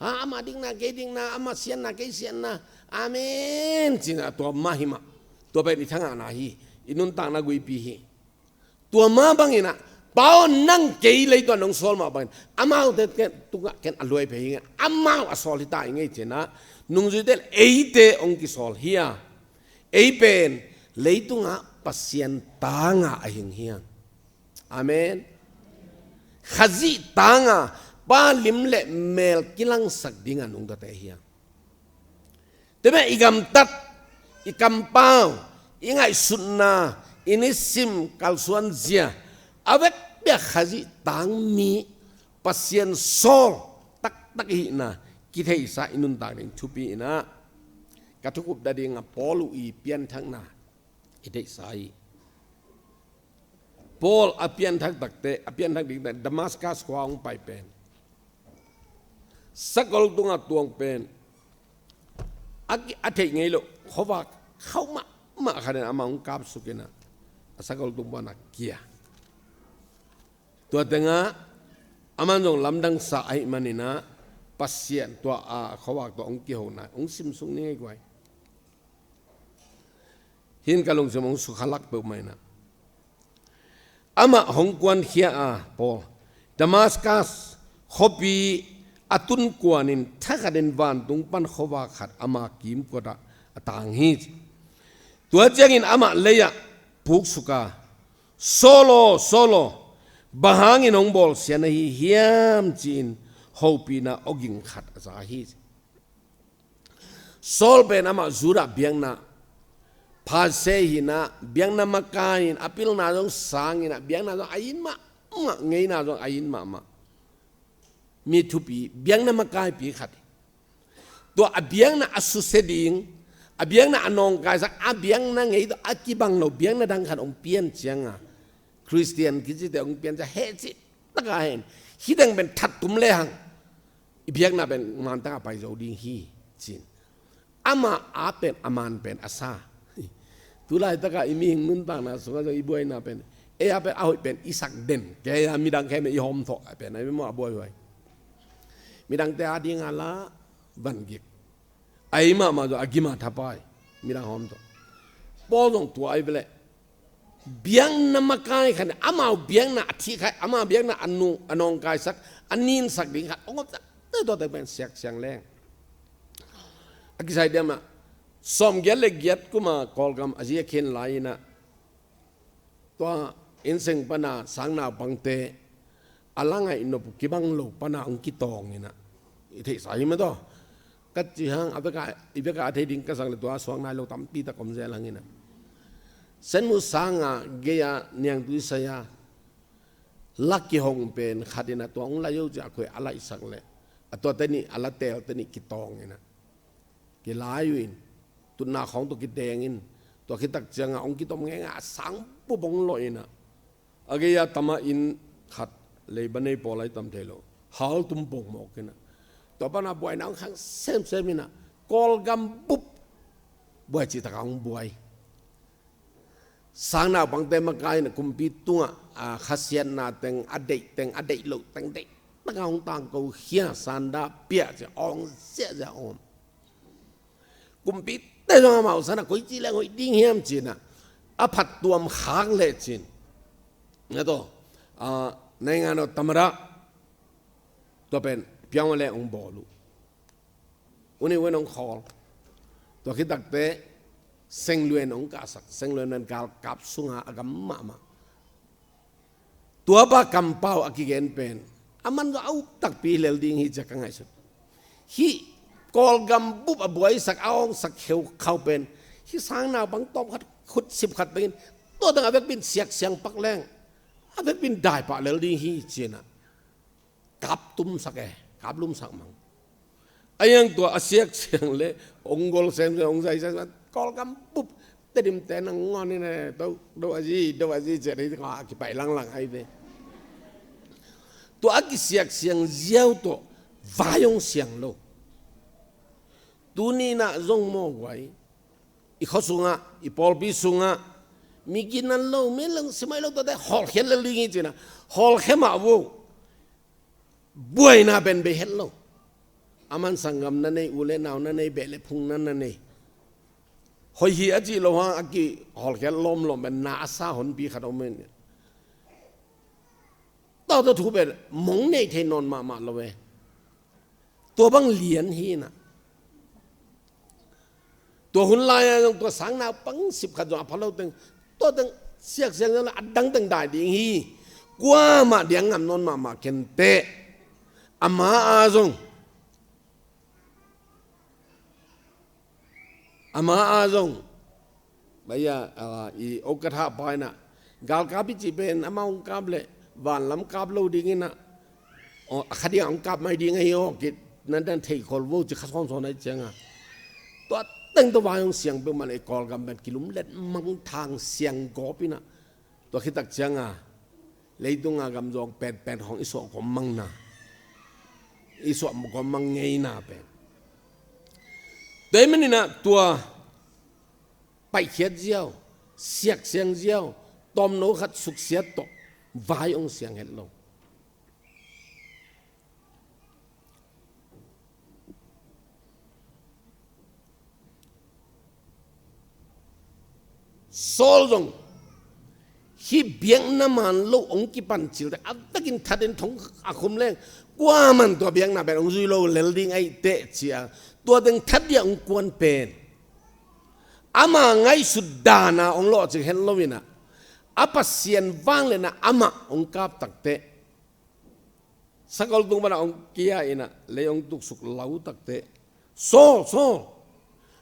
Ha, ama dikna kei dikna, ama siatna kei siatna, amen ci-in ah tua mah hi mah. Tua pen i thangahna hi, i nuntakna guihpi hi. Tua mah bangin ah, Pa aw, nang kei leitung ah nong sawl mah bangin, amaute tungah ken a luai phei ing, amau a sawl hi ta ing ei ci-in ah, nungzuite le eite hong kisawl hi a, ei pen leitungah Pasian tanga a hing hi hang. Amen. Khazih tanga Pa lim le mel kilangsak ding a nungtate hi hang. Tua mah i gamtat, i kampau, i ngaihsutna, i nisim kalsuan zia, a vekpi-a Khazih tang mi, Pasian sawl taktak i hihna kitheisa i nuntak ding thupi in ah, ka thukup dading a Paul uh i pianthakna i theihsa hi. Paul a pianthak takte, a pianthak ding takte Damascus khua hong pai pen, sakol tungah tuang pen, a ki-, a theih ngei loh khuavak khauh mahmah khat in amah hong kapsuk in ah, a sakol tung pan a kia. Tua tengah aman zong lamdangsa ahih manin ah, Pasian tua a khuavak tawh hong kihona hong simsuk ni ngei guai. Hih in ka lungsim hong sukha lak peuhmah in ah, Amah hong kuankhia a, Paul, Damascus khuapi a tun kuanin thakhatin vantung pan khuavak khat ama kimkotah a tang hi. Tua ciangin amah lei-ah puksuka, "Saul aw, Saul aw, bang hangin hong bawlsia na hi hiam?" ci-in hopihna awging khat a za hi. Saul pen amah Judah biakna Pharisee hi-in ah, biakna makai in, a pilna zong sang in ah, biakna zong a it mahmah, ngeina zong a it mahmah mi thupi, biakna makaipi khat hi. Tua a biakna a susia ding, a biakna a nawngkaisak, a biakna ngei tawh a kibang lo biakna dang khat hong pian cianga, Khristian kicite hong pian ciang hehcih taka hen, hih teng pen that tum lehang i biakna pen mantaka pai zo ding hi, ci-in. Ama a pen, a man pen a sa. Tulaitaka i mihing nuntakna sungah zong i buaina pen, ei a pen a hoih pen i sak den, kei a midang khempeuh i hawmthawh a pen a i maw a buaihuai. Midangte a dinga la vangik, a i mahmah zong a gima thapai, midang hawmthawh. Paul zong tua ahi ve leh, biakna makai khat, amau biakna a thihkhai, amau biakna a nu, a nawngkaisak, a ninsak ding khat hong omsak, tua teng pen siaksiang leng. A kisai diam ah, sawmgiat le giat kuma Kawlgam a zi a khin lai-in ah, tua inn seng pana sangnaupangte a la ngaih nop uh kibang lo pana hong kitawng in ah, i theihsa hi mah tawh. Ka cih hang a veka, i veka a thei ding ka sak leh tua suak nai lo tampi tak om zel hang in ah, Senmu sanga gei-a niangtui sai-a la kihong pen khat in ah tua hong lai uh ci-a khuai a laihsak leh, a tuate nih, a la telte nih kitawng in ah, kilai uh in, tutna khawng tawh kideng in, tua khit tak ciangah hong kitom ngeingai a sang bup hong lawh in ah, a gei-a tama inn khat, leiba nei pawl ahi tam thei lo, hal tum pongmawk in ah, tua pana buaina hong khang semsem in ah, Kawlgam bup buai cih takah hong buai. Sangnaupangte makai in ah kumpi tungah, a, khasiatna teng, a deih teng, a deih loh teng deih taka hong tangkokhia, sanda piah ci-a awng ziahziah a om. Kumpite zong amau sang ah koici leng hoih ding hiam ci-in ah, a phattuam khak lecin, na tawh, a, naingan aw tamada, tua pen piang aw leng hong bawl uh. Uni wen hong khawl. Tua khit takte Sengluen hong kahsak, Sengluen pen galkap sunga a gam mahmah. Tuapa kampau a kigen pen, a man zong a up takpi lel ding hi ci-a ka ngaihsut. Hih Kawlgam bup a buaisak, a awngsak kheukhau pen, hih sangnaupang tawmkhat, khutsip khat bangin, tua teng a vekpi in siaksiang pak leng, a vekpi in daipah lel ding hi ci-in ah, kap tumsak e, kap lumsak mang. A hiang tua a siaksiang le, hong gol semsem, hong zai semsem, Kawlgam bup, Tedim te nang ngawn in e, do, do a zi, do a zi, ci-a dei kha kipai langlang ahi ve. Tua a kisiaksiang ziau tawh vai hong siang lo. Tuni-in ah zong maw guai, i khua sungah, i pawlpi sungah, mi gina lo, mi lungsim hoih lo tuate hawlkhia lel ding hi ci-in ah, hawlkhia mah uh. Buaina pen bei het lo. A man sanggam na nei, u le nau na nei, beh le phung na na nei. Hoih hi a cih loh hang a kihawlkhiat lawmlawm pen na a sa honpi khat om in. Tua tawh thu pen mong nei thei nawn mahmah lo e. Tua bang lian hi in ah. Tua hun lai-a zong tua sangnaupang sip khat zong a pha lo teng, tua teng siaksiang zong a dang teng dai ding hi. Kuamah diang ngam nawn mahmah kei inteh. Ama a zong, ama a zong, baya, ah, i okatha pa in ah, galkap i cih pen amah hong kap leh vanlam kap lo ding in ah, aw, a kha ding ah hong kap mai ding ahi aw, kei na dan thei khol vo ci kha sawnsawn ahi cianga, tua teng tawh vai hong siang peuhmah leh i Kawlgam pen kilumlet mangthang siang gawp in ah, tua khit tak cianga leitunga gamzawng penpen khawng i suah gawm mangna, i suah gawm mang ngeina pen. Tua ahih manin ah tua paihkhiat ziau, siaksiang ziau, tawmno khat suksiat tawh vai hong siang het lo. Saul zong Hih biakna man lo hong kipan cilte, a takin thatin thong a khum leng, kuaman tua biakna pen hong zui lo lel ding ahih teh ci-a, tua teng that dia hong kuan pen, ama ngaihsut dana hong lawhcing het lo-in ah, a Pasian vangliatna amah hong kap takteh, sakol tung panah hong kia-in ah, lei hong tuksuk lo takteh, Saul, Saul,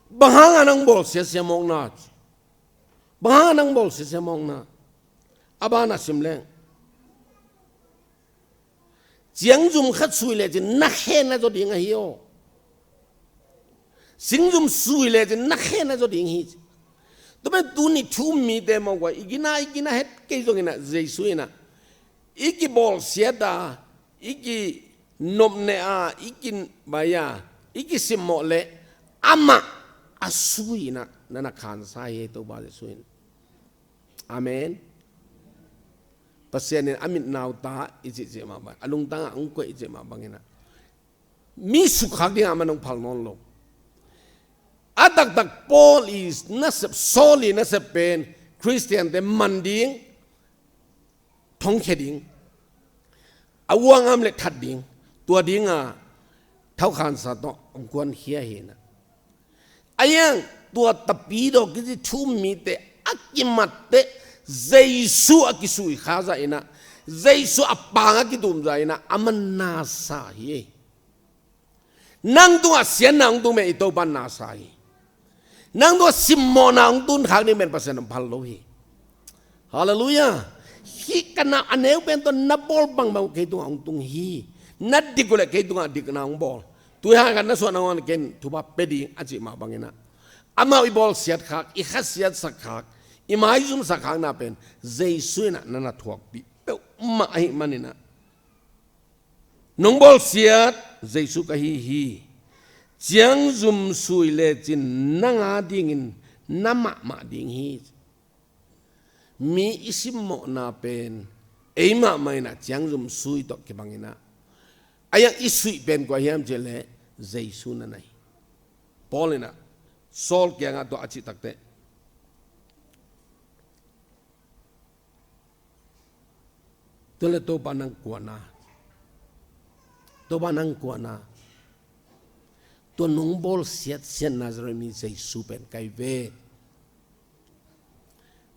bang hanga nang bawl siasia mawkna? Bang hanga nang bawl siasia mawkna? A banah sim leng, ciangzum khat sui lecin na khe na zaw ding ahi aw. Singzum sui lecin na khe na zaw ding hi. Tua pen tuni thu-um mite mawk uh a, i gina, i gina het kei zongin ah, Jesu in ah, i kibawlsiat a, i kinopneh a, i kibai a, i kisimmawh leh amah a sui-in ah na na khansa hi, Topa Jesu in. Amen. Pasian in a mit nau ta i cihcih mah bang, a lungtang ah hong koih i cih mah bangin ah, mi sukkhak dingah man hong phal nawn lo. A taktak Paul i nasep, Saul i nasep pen Khristiante man ding, thongkhia ding, a uang a om leh that ding, tua dinga thokhansa tawh hong kuankhia hi-in ah, a iang tua Tapidaw kici thu-um mite a kimat teh, Jesu a kisui kha zah in ah, Jesu a pang a kitum zah in ah, aman na sa hi. Nang tungah siatna hong tung pen i Topa in na sa hi. Nang tungah simmawhna hong tun khak ding pen Pasian hong phal lo hi. Halleluiah. Hih ka na a neu pen tawh na bawl bangbang kei tungah hong tung hi. Na dik uh leh kei tungah dikna hong bawl. Tuihan khat na suah nangawn ken thupha pia ding a cih mah bangin ah, amau i bawlsiat khak, i khasiatsak khak, i maizumsak khakna pen Jesu in ah na na thuakpih peuhmah ahih manin ah, nong bawlsiat Jesu ka hi hi. Ciangzum sui lecin nang a dingin na mahmah ding hi. Mi i simmawhna pen ei mahmah in ah ciangzum sui tawh kibang in ah, a iang i suih pen kua hiam cih leh Jesu na na hi. Paul in ah Saul kiangah tua a cih takteh, tua leh Topa nang kua na? Topa nang kua na? Tua nong bawlsiat siat Nazareth mi Jesu pen ka hi ve.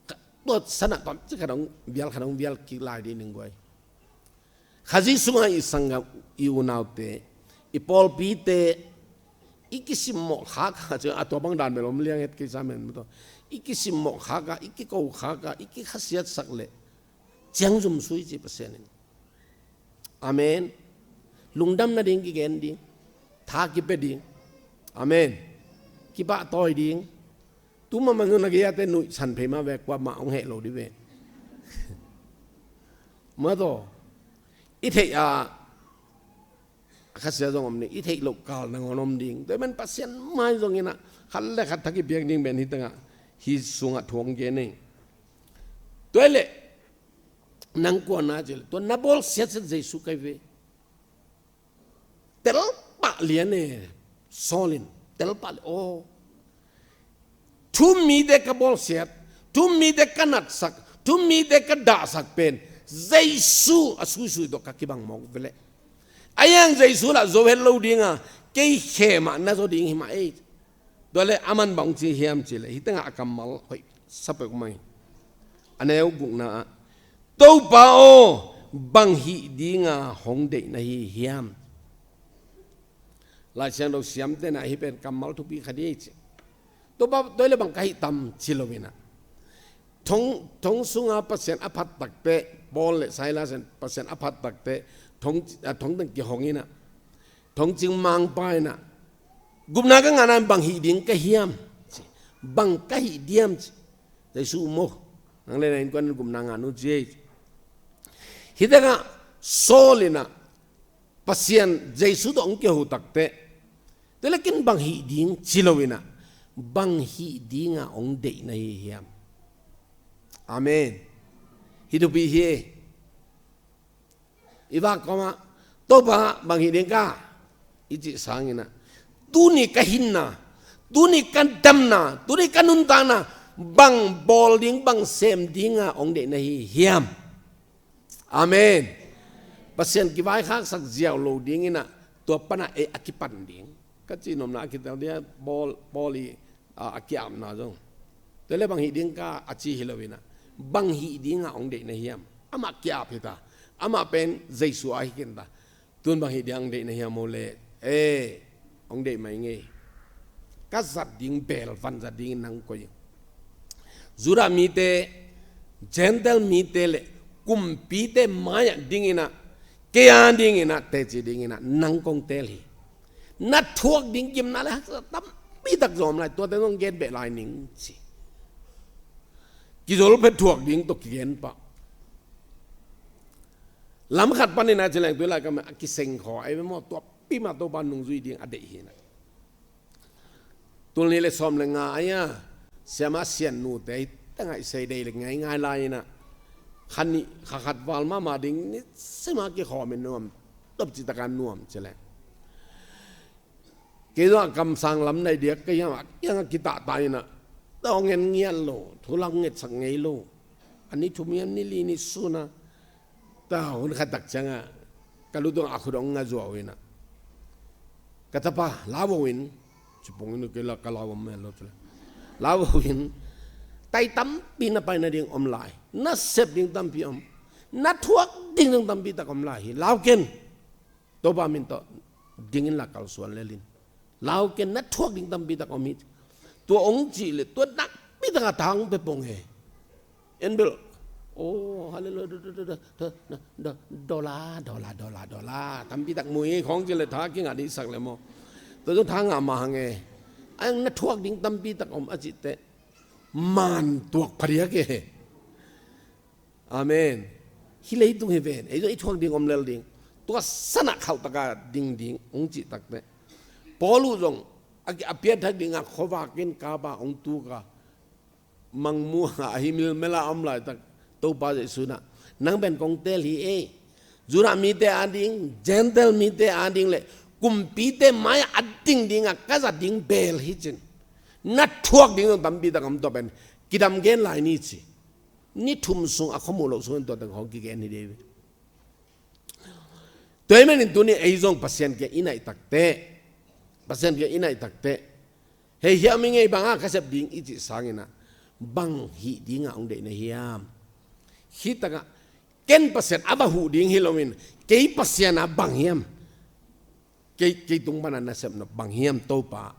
Ka, tua sanah tamci khat hong vial, khat hong vial kik lai dih ning guai. Khazih sungah i sanggam, i unaute, i pawlpite, i kisimmawh khak a, a tua bang dan bel om liang het kei sa men maw taw. I kisimmawh khak a, i kiko khak a, i kikhasiatsak leh ciangzum sui ci Pasian in. Amen. Lungdam nading kigen ding, tha kipia ding. Amen. Kipahtawi ding. Tu mahmah zong na gei-ate nuihsan phei mah ve, kuamah hong heh lo dih ve. Maw taw, i theih a, a khasia zong om ding, i theih loh kal nangawn om ding. Tua ahih man Pasian mai zongin ah khat le khat tha kipiak ding pen hih tengah, hih sungah thu hong gen hi. Tua hi leh nang kua na cih leh, tua na bawlsiat siat Jesu ka hi ve. Telpah lian e, Saul in telpah lian, aw. Thu-um mite ka bawlsiat, thu-um mite ka natsak, thu-um mite ka dahsak pen Jesu a suisui tawh ka kibang mawk ve leh. A iang Jesu lah zo het lo ding a, kei khe mah na zaw ding hi mah ei. Tua leh aman bang ci hiam cih leh, hih tengah a kammal hoih sa peuhmah hi. A neu gukna ah, Topa aw, bang hih dinga hong deih na hi hiam? Lai Siangtho siamte na hih pen kammal thupi khat hi ci. Topa, tua hi leh bang ka hih tam ci lo-in ah, thong, thong sunga Pasian a phat takteh, Paul le Silas in Pasian a phat takteh, thong, a, thong teng kihong in ah, thongcing mangpa in ah, gupna ka ngahna bang hih ding ka hiam ci. Bang ka hih diam ci. Jesu maw, nang le na innkuan in gupna ngah un ci ei. Hih tengah Saul in ah Pasian Jesu tawh hong kiho takteh, tua leh ken bang hih ding ci lo-in ah, bang hih dinga hong deih na hi hiam? Amen. Hih thupi hi. I vak kawmah, Topa, bang hih ding ka, i cih sangin ah, tuni ka hinna, tuni ka damna, tuni ka nuntakna, Bang bawl ding, bang sem dinga hong deih na hi hiam? Amen. Pasian kivaikhaksak ziau lo dinginah tua panah ei a kipan ding. Ka cihnopna a kitel dia bawl, bawl i a, a kiapna zong. Tua le bang hih ding ka a ci hi loinah, bang hih dinga hong deih na hiam? Amah kiap hi ta. Amah pen Jesu a hi khin ta. Tun bang hih dinga hong deih na hiam? Maw le, e, hong deih mai ngei. Ka zat ding bel van zat dingin nang koih. Judah mite, Gentile mite le kumpite mai-ah dinginah, kei a dinginah, teci dinginah nang kong teel hi. Na thuak ding gimna le haksa tampitak zong om lai, tuate zong gen beh lai ning ci. Kizol phet thuak ding tawh kigen pah. Lam khat panin a ci leng tui lai kam a kiseng khaw ai maw, tua pi mah Topa nungzui ding a deih hinah. Tul nih le sawm le nga ai-a siama sian nute hi tengah i sei dei le ngaingai lai inah, kha nih kha khat val mahmah ding ni sima kikhawm in nuam, tawp citaka nuam ci leng. Kei zong a kamsang lam nai diak ka hiam a kiang a kitahta inah, tawh ngen ngiat lo, thu lam ngetsak ngei lo. A ni thum hiam ni li ni suna, ta hun khat tak ciangah ka lu tungah a khut hong nga zuau inah, ka tapa, lau vo in, ci pong in kei la ka lau om mel lo tu le. Lau vo in, tai tampi na pai nading om lai, na sep ding tampi om, na thuak ding ding tampi tak om lai hi, lau ken. Topa min tawh dingin la kalsuan lelin. Lau ken, na thuak ding tampi tak om hi. Tua hong cih le tua nakpi taka thang pe pong he. En bel, oh, hallelujah, do, do, do, do, do, do, dola, dola, dola, dola. Tampi tak mui khong cih le tha kingah dihsak le maw. Tua zong tha ngah mah hang e. Ai na thuak ding tampi tak om a cih teh, man tuak phadiak e. Amen. Hih leitung hi ven, ei zong i thuak ding om lel ding. Tua sanah khauhtaka ding ding hong cih takteh, Paul uh zong a, a pianthak dingah khuavak in kapa hong tuka, mangmuha ahi milmela om laitak Topa Jesu nah, nang pen kong teel hi ei. Judah mite ading, Gentile mite ading le kumpite mai-ah a ding dingah ka zat ding bel hi cin. Na thuak ding zong tampi tak om, tua pen kidam gen lai ni ci. Ni thum sung a khuamuh loh sungin tua teng khawng kigen hi dei ve. Tua ahih manin tuni ei zong Pasian kiang i naih takteh, Pasian kiang i naih takteh, hei hiam i ngei bangah ka sep ding i cih sanginah, bang hih dingah hong deih na hiam? Hih takah ken Pasian a va huh ding hi loin, kei Pasian a bang hiam? Kei, kei tung pana nasepna bang hiam Topa,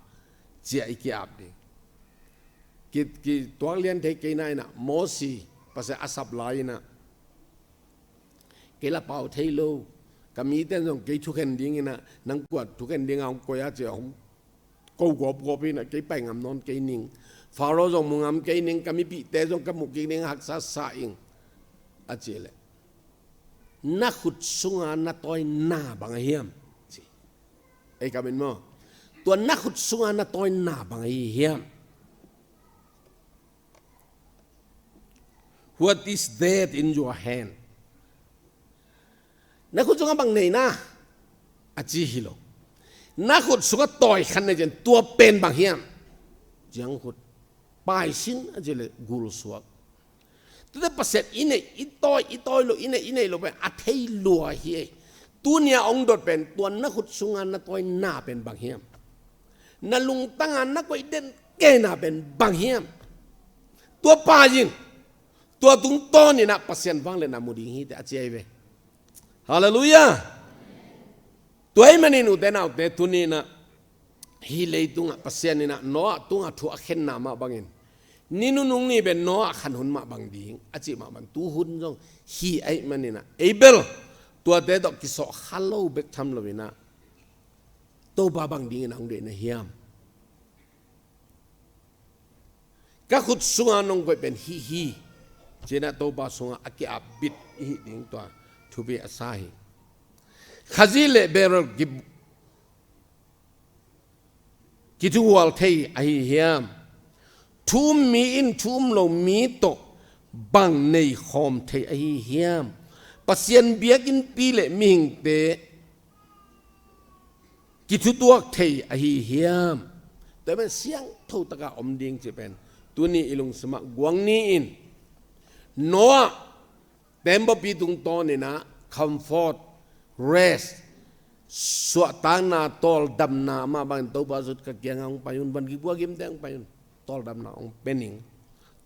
ci-a i ki-ap ding. Ki, kituak lian thei kei na inah, Mosi Pasian a sap lai inah, kei la pau thei lo, ka mite zong kei thukhen ding inah, nang kua thukhen dingah hong koih a ci-a hong ko gawpgawp inah, kei pai ngam nawn kei ning. Faro zong mu ngam kei ning, ka mipihte zong ka muh kik ding haksa sa ing, a ci leh, na khut sunga na tawina bang a hiam? Ci. Ei, ka min maw? Tua na khut sunga na tawina bang ahi hiam? What is that in your hand? Na khut sungah bang nei na? A ci hi lo. Na khut sungah tawi khat nei ciang, tua pen bang hiam? Ciang khut. Paisin a ci le gul suak. Tute Pasian i neih, i tawi, i tawi lo, i neih, i neih lo pen a thei lua hi ei. Tunia hong dot pen tua na khut sunga na tawina pen bang hiam? Na lungtanga na koih den kena pen bang hiam? Tua pai in, tua tungtawninah Pasian vangliatna mu ding hi teh, a ci ahi ve. Halleluiah. Tua ahih manin ute naute, tuninah hih leitungah Pasian inah Noah tungah thu a khenna mah bangin, ni nunung ni pen Noah khan hun mah bang ding a cih mah bang, tu hun zong hi ahih maninah ei bel tuate tawh kisawh kha lo bek tham loinah, Topa bang dingin a hong deih na hiam? Ka khut sunga nong koih pen hih hi, cinah Topa sungah a ki-ap bit i hih ding tua thupi a sa hi. Khazih le Belial ki, kithuhual thei ahi hiam? Thu um mi in thu um lo mi tawh bang nei khawm thei ahi hiam? Pasian biakinnpi le mihingte kithutuak thei ahi hiam? Tua pen siangtho taka om ding ci pen Tuni i lungsimah guang ni-in Noah tembaw pi tungtawninah comfort, rest, suahtakna, tawldamna mah bangin Topa sut ka kiangah hong pai un, van gikbuak gimte hong pai un. Tawldamna hong pia ning.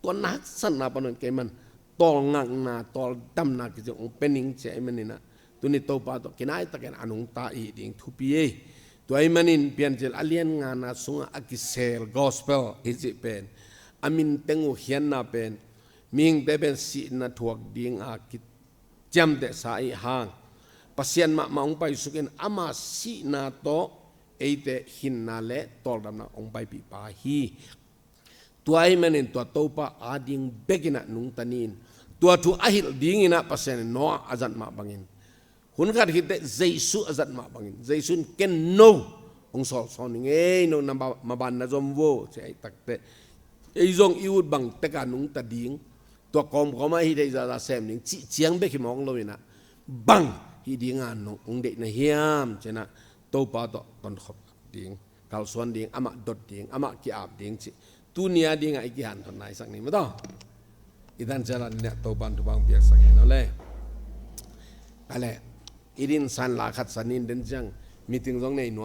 Tua na haksatna pan un keiman tawlngakna, tawldamna kici hong pia ning ci ahih maninah tuni Topa tawh kinaitakin a nungta i hih ding thupi ei. Tua ahih manin Piancil a lian ngana sungah a kisel gospel i cih pen a minteng uh khiatna pen mihingte pen sihna thuak dinga kiciamtehsa i hang Pasian mahmah hong paisukin ama sihna tawh eite hinna le tawldamna hong paipih pa hi. Tua ahih manin tua Topa ading bekinah nungta ni-in tua thu a hilh dinginah Pasian in Noah a zat mah bangin, hun khat khitteh Jesu a zat mah bangin, Jesu in ken no hong sawlsawl ning ei, no na ba- maban na zom vo ci ahih takteh ei zong i ut bang teka nungta ding, tua kawmkawmah hih theih zahzah sem ding cih ciang bek hi mawk loinah bang hih dinga nong hong deihna hiam cinah Topa tawh tonkhop ding, kalsuan ding, amah dot ding, amah ki-ap ding cih tuni a dingah i kihanthawn naisak ni maw taw. I dan ciala ni-ah Topan thupang piaksak hen aw le. Ale, i din san la khat san in den ciang meeting zong nei nuam